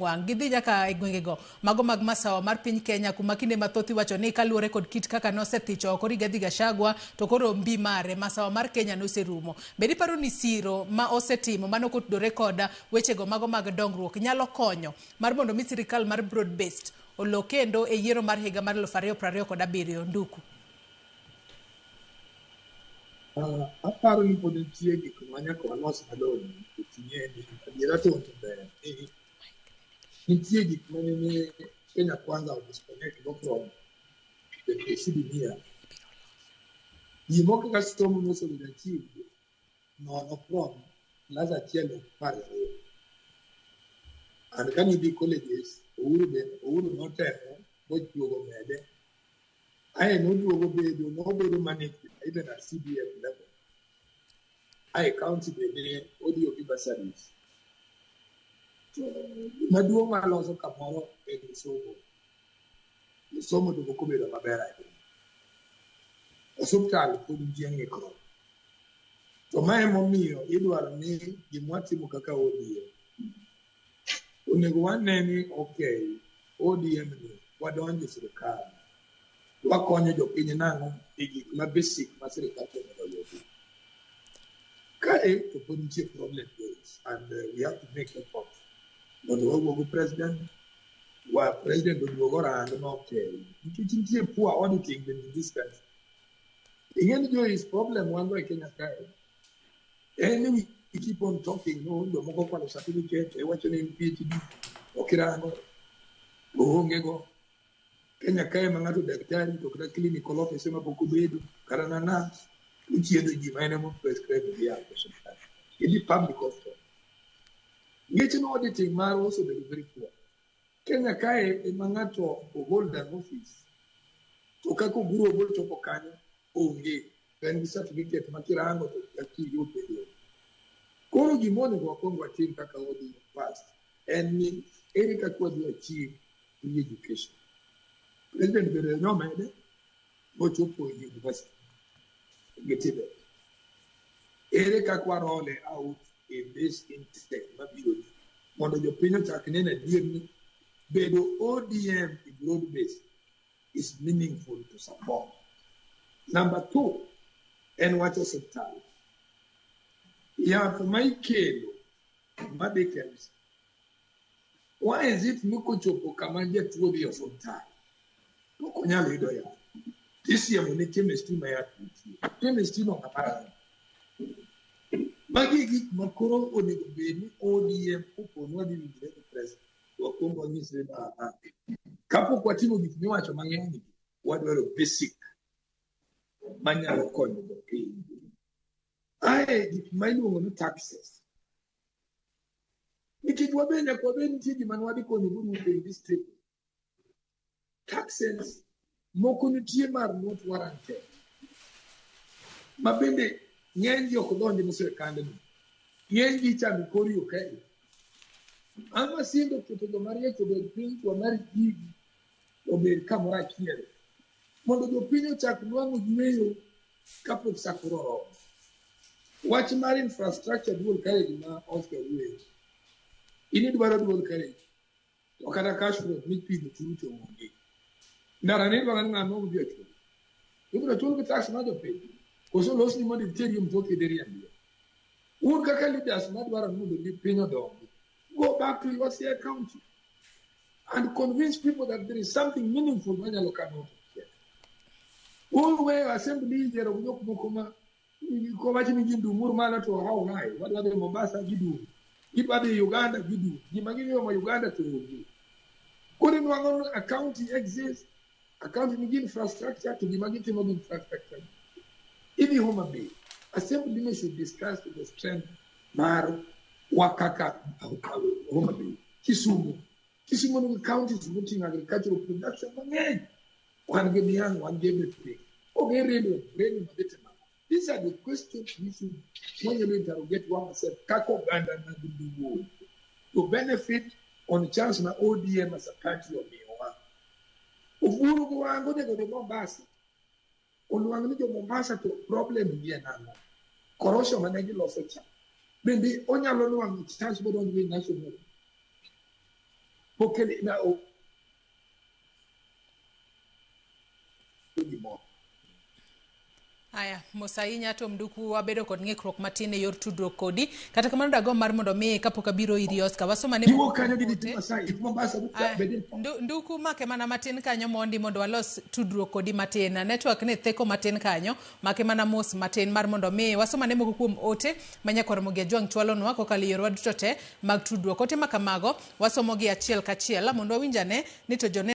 Wang' gidhi nyaka e gwengego mago mag masawa mar piny Kenya kuma kinde mathoth iwacho ni kaluwore kod kit kaka nosethicho oko Rigathi Gachagua to koro mbi mare masawa mar Kenya noserumo. Bende iparo ni siro ma osetimo mano kotudore kod wechego mago mag dongruok nyalo konyo mar mondo mi sirikal mar broad based olo kendo e yiero mar higa mar 2027 Nduku? Aparo ni pod nitie gik ma nyaka walos malong'o nikech ing'e ni adiera to to ber ni nitie gik ma nene Kenya Kwanza o disconnect go from the asilimia. Gimoro kaka somo nosebedo achieved nono from class achiel nyaka 12. And ka nidhi colleges, Uhuru be Uhuru notemo mojuogo mede. Ae noduogo bedo nobedo managed even at CDF level. Ae county bende odhi omi bursaries. To gima duong' maloso kamoro en somo. Somo to pok obedo maber ahinya. Osuptal pod nitie ng'ikruok. To ma emomiyo idwaro ni gima watimo kaka ODM. Onego wane ni okay, ODM ni wadonjo e sirikal. Wakonyo jopiny nang'o e gik ma basic ma sirikal onego oyudi. Kae to pod nitie problem guys, and we have to make effort mondo wawuo gi president wa president oduog orang no okay nikech nitie poor auditing in this country. Ing'e ni Joyce, problem wan go e Kenya kae en ni we keep on talking no jomoko kwalo certificate iwacho ni en PhD ok irango oonge go. Kenya kae ma ng'ato daktari to kata clinical officer ma pok obedo kata na nurse ochiedho ji ma en ema prescribe gi yath e osiptal. Idhi public hospital. Nikech no auditing marwa osebedo very poor. Kenya kae ema ng'ato o hold an office to kaka Oburu Obol chopo kanyo onge to en gi certificate ma kirango to kiyud bende onge. Koro gima onego wakwong watim kaka ODM first en ni ere kaka wadhi achieve free education. President bende nomede mochopo e university gi TVET. Ere kaka wa roll out in this intake mabiro ni mondo jopiny ochak neno adier ni bedo ODM e broad base is meaningful to support. Number two, en wach osiptal. Yath ma ikelo madhi KEMSA. Why is it ni kochopo kama jatuo dhi e osiptal to ok onyal yudo yath? Tisiemo ne chemistry ma yath nitie. Chemistry no ng'ama rango. Magi e gik ma koro onego bed ni ODM kopo ni wadhi winjore gi president, wakwong wanyisre ni aha, kapok watimo gik miwacho mang'eny gi, wadwaro basic manyalo konyo jopiny. Ae gik ma iluongo ni taxes. Nikech wabe nyaka wabed nitie gima ne wadhi konyo go Ruto in this trip. Taxes moko nitie mar not warranted. Ma bende ng'eny ji ok donj ne sirkandni. Ng'eny ji ichamo kor yo kae. Ama siendo keto joma riek obed piny to mar gigi obed kamoro achiel. Mondo jopiny ochak nwang'o yueyo kapok sa koro oromo. Wach mar infrastructure dual carriage ma Oscar wuoye. In idwaro dual carriage to kata cash flow mipidho churu to onge. Ndara ni idwaro ni ng'ama odhi ochul. Ibiro chul gi tax mar jopiny. Koso losni mondo iterie mtoki idhi riembie. Un kaka leaders madwaro ni mondo piny odongi. Go back to your Siaya county and convince people that there is something meaningful manyalo come out of here. Un weyo assembly yiero gi jok moko ma kowach ni gindumuru malo to how high wadwa dhi Mombasa gidum gidwa dhi Uganda gidum gima ging'eyo ma Uganda to onge. Koro inwang'o ni a county exists, a county nigi infrastructure to gima gitimo gi infrastructure. Idhi Homa Bay, assembly ne should discuss the strength mar wa kaka Homa Bay. Kisumu, Kisumu nigi counties moting'o agricultural production mang'eny. Wan gi niang', wan gi everything. Onge railway, railway madhi timo ang'o? These are the questions we should wanyalo interrogate ourselves kaka oganda mag Luo to benefit on chance ma ODM as a party omiyowa. Oburu gi wango onego dhi Mombasa. Onwang' ni jo Mombasa to problem gi en ang'o? Korosho mane giloso cha. Bende onyalo nwang'o chance modonjo e national. Pok na gimoro. Aya, mos ahinya to Mduku, wabedo kod ng'ikruok matin e yor tudruok kodi. Kata kamano dagomb mar mondo mi kapok abiro iri Oscar, wasomane moko Giwuok kuom kanyo gidhi ote. Masai, Mombasa, Aya, bede Nduku make mana matin kanyo mondi mondo walos tudruok kodi matin. Network ne theko matin kanyo, make mana mos matin mar mondo mi wasomane moko kuom ote ma nyakwar Ramogi Ajwang' chwalonwa kokalo e yorwa duto te mag tudruok. Ote ma kamago wasomogi achiel kachiel mondo wawinj ane ni to joneno